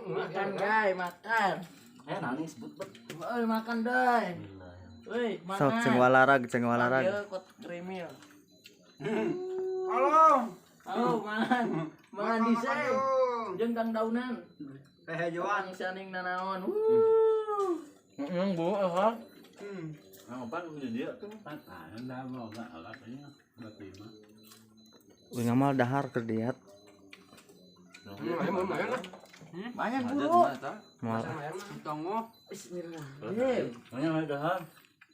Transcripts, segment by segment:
Makan guys, makan. Nangis but. Oi, makan dai. Woi, makan. Sok jeung walarag, jeung walarag. Kot krimil. Halo. Halo, mangan. Mangan dhisik. Jeung kang daunan. Teh hejoan saning nanaon. Heeh, Bu, ah. Nah, pan di dia tuh. Patahan dah mau enggak alatnya berarti mah. Uing mah dahar keur diet. Lumayan lah. Banyak buru. Moal. Tongo. Bismillah. Banyak dahar.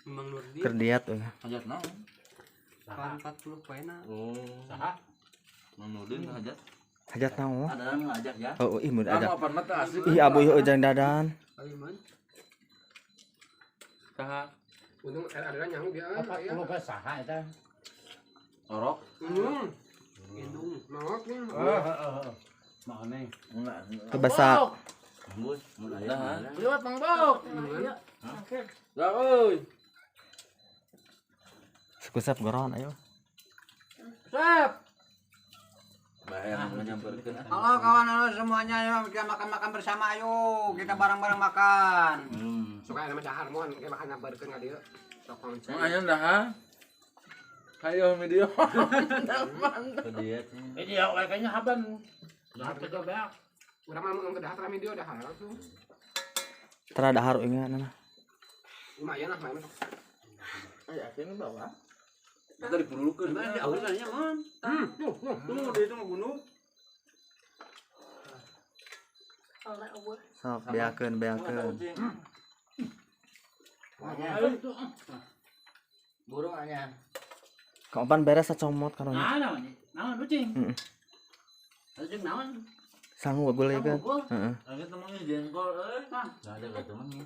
Mang Nurdi. Keur diet uing. Hajat naon? 40 poena. Oh. Saha? Mang Nurdin hajat. Hajat naon? Ada ngajak ya. Oh, ih mun ada. Ih abu ieu ujang dadan. Saha? Untung ada nyangu dia. 40 ke saha eta? Orok. Indung. Maok nih. Heeh. Maone. Teu basa. Bus, mun aya. Liwat Mang Bok. Lah euy. Suku sep goron ayo. Sep. Bayar menyamperkeun. Halo kawan, halo semuanya, ayo kita makan-makan bersama, ayo kita bareng-bareng makan. Suka nama dahar mohon kayak makan nyamperkeun ka dieu. Sok konsen. Aya dahar. Hayo video. Diet. Ini ya kayaknya haban. Dahar teh beak. Urang mah mun ke dahar tara video dahar langsung. Tara dahar uing na. Lumayan lah, lumayan. Ayo akhirnya bawa. Kita diperlukan. Mana awalnya mon. Tuh, tuh, dia itu mah gunung. Sok beakeun beakeun. Burung anya. Kapan beres sacomot karunya. Nah, naon ucing. Heeh. Ucing naon? Sangu gulai kan. Heeh. Angin temennya jengkol euy. Enggak ada ka temennya.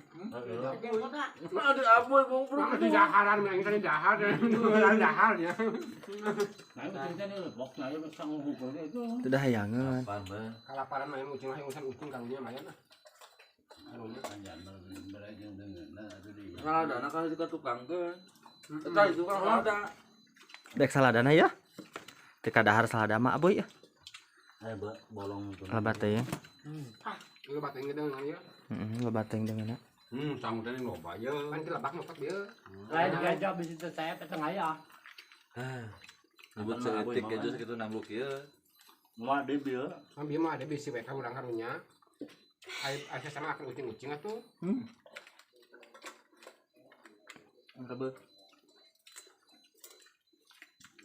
Ada abuy bungkrung. Di daharan, yang tadi dahar, dahar ya. Nah, ucing teh lepok na ieu sangu gugul itu. Itu dah hayangeun. Kalaparan main ucing hayang urusan ucing karunya mayan lah. Karunya. Saladana kan juga tukang ke. Eta itu kan ada. Dek saladana ya. Teu dahar salada mah abuy ya. Bolong tuh. Lebat teh ya. Lebat teh gedeung ya. Heeh, lebat teh deungeun. Sangu teh loba ye. Kan teu lebak ngotot ieu. Lain gajah bisi teh saya teh aya. Hah. Nyebut saeutik kejo sakitu nambluk ieu. Moal deui bieu. Kan bieu mah ada bisi we ka urang karunya. Ai asa sama akan ucing-ucing atuh. Engke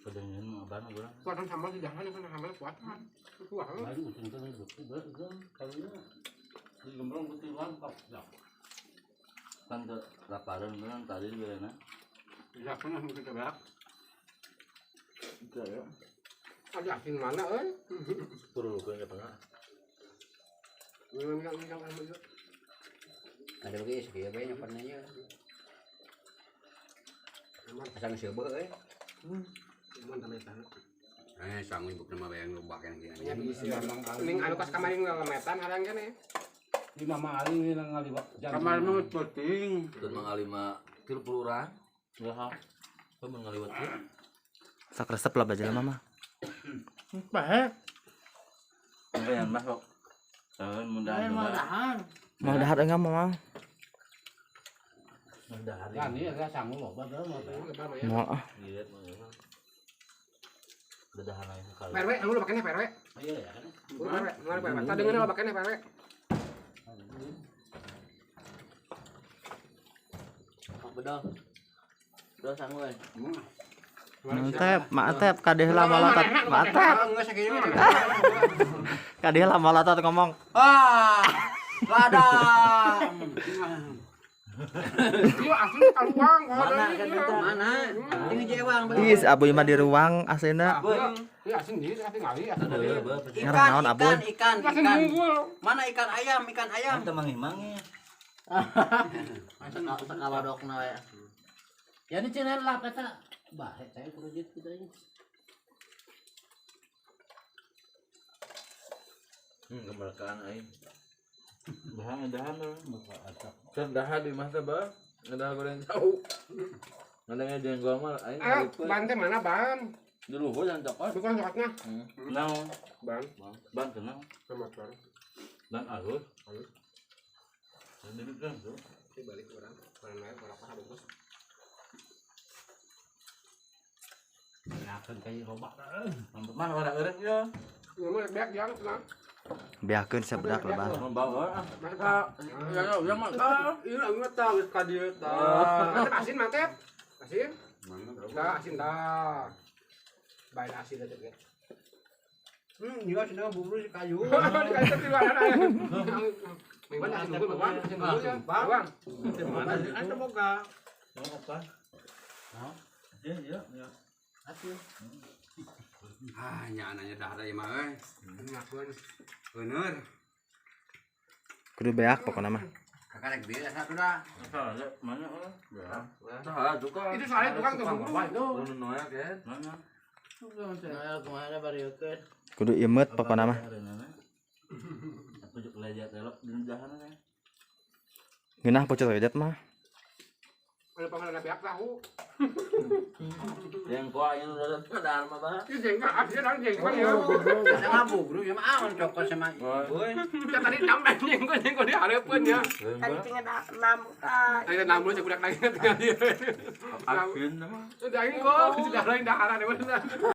Kedengeun mah abang urang. Kuatan sambal di dahan kan sambal kuat kan. Kuat. Lain ucing teh beuki karunya. Di gembrong putih lampak. Kan ke laparan beunang tadi beurena. Ya pernah mungkin coba. Itu ya. Ada asin mana euy? Perlukeun ke tengah. Ada lagi sakieu bae nyaparna ieu. Asal geus heubeut euy. Mun tambah tanah. Sangu ibuk nama bayang lobak yang Nya bisi. Ning anu kas kamari ngelemetan harang kan ya. Di mama aling nang ngaliwat. Kamari mah penting. Teu mangalima 30 urang. Heeh. Teu ngaliwat ieu. Sok resep lah bajelema mah. Bae. Sampeyan mah sok. Saeun mun dahar. Mau dahar. Mau dahar enggak mau? Dahar. Kan ieu sangu loba teh mah. Moal ah. Diet mah. Dahar lain sekali. PRW, anu lu pakainya PRW. Iya ya kan. PRW, PRW. Tadi dengerin lo pakainya PRW. Bedol. Bedol sangu euy. Mantep, mantep kadeh lah malotot, mantep. Kadeh lah malotot ngomong. Ah, ladang. Lu asli kaluang, mana kan kita? Mana? Ini jewang. Ih, abuy mah di ruang aslinya. Iya, asin di, asin ngali, asin. Ikan, ikan, ikan, ikan. Mana ikan ayam, ikan ayam. Teu mangi-mangi. Sakalodokna we. Ya ini cenah lap eta. Bahe teh kurujit kitu ini. Kemerdekaan aing. Dahar dahar muka acak. Can dahar di mah teh bah. Ngedahar goreng jauh. Ngadangnya jengkol mah aing. Ban teh mana ban? Di luhur yang cokot. Bukan cokotnya. Naon? Bang, Ban kenal. sama motor. Ban alus. Alus. Jadi kan tuh. Ini balik orang. Orang lain orang apa bungkus. Enakan kayak robak. Mana orang eureun ya. Ngomong beak yang tenang. Beakeun sebedak lebar. Membawa ah. Mantap. Ya ya udah makan. Iya enggak tahu geus ka dieu tah. Mantep asin mantep. Asin. Dah asin dah. Baik asin aja ya. Juga sudah bubur si kayu. Dikasih tiluan ada. Bang asin dulu bang, asin dulu ya. Bang. Mana ada boga. Mau apa? Iya, iya, iya. Ah, nya anaknya dah ada mah euy. Ngakuan. Bener. Kudu beak pokoknya mah. Kakak rek biasa satu dah. Salah, mana euy? Ya. Tah tukang. Itu soalnya tukang tuh bungkus. Lu noyak ya. Mana? Nah, kemana bariokeun? Kudu imet pokoknya mah. Pucuk lejat elok di dahan teh. Ngeunah pucuk lejat mah. Kalau pangalan beak tahu. Jengkol aja nu udah ke dahar mah bah. Itu jengkol asin orang jengkol ya. Sama bubur ya mah awan cokot sama. Euy. Ya tadi nambah jengkol jengkol di hareupeun ya. Tadi tinggal enam kali. Tadi nambah cek budak lagi tinggal dia. Asin mah. Udah jengkol, sudah lain daharan ya.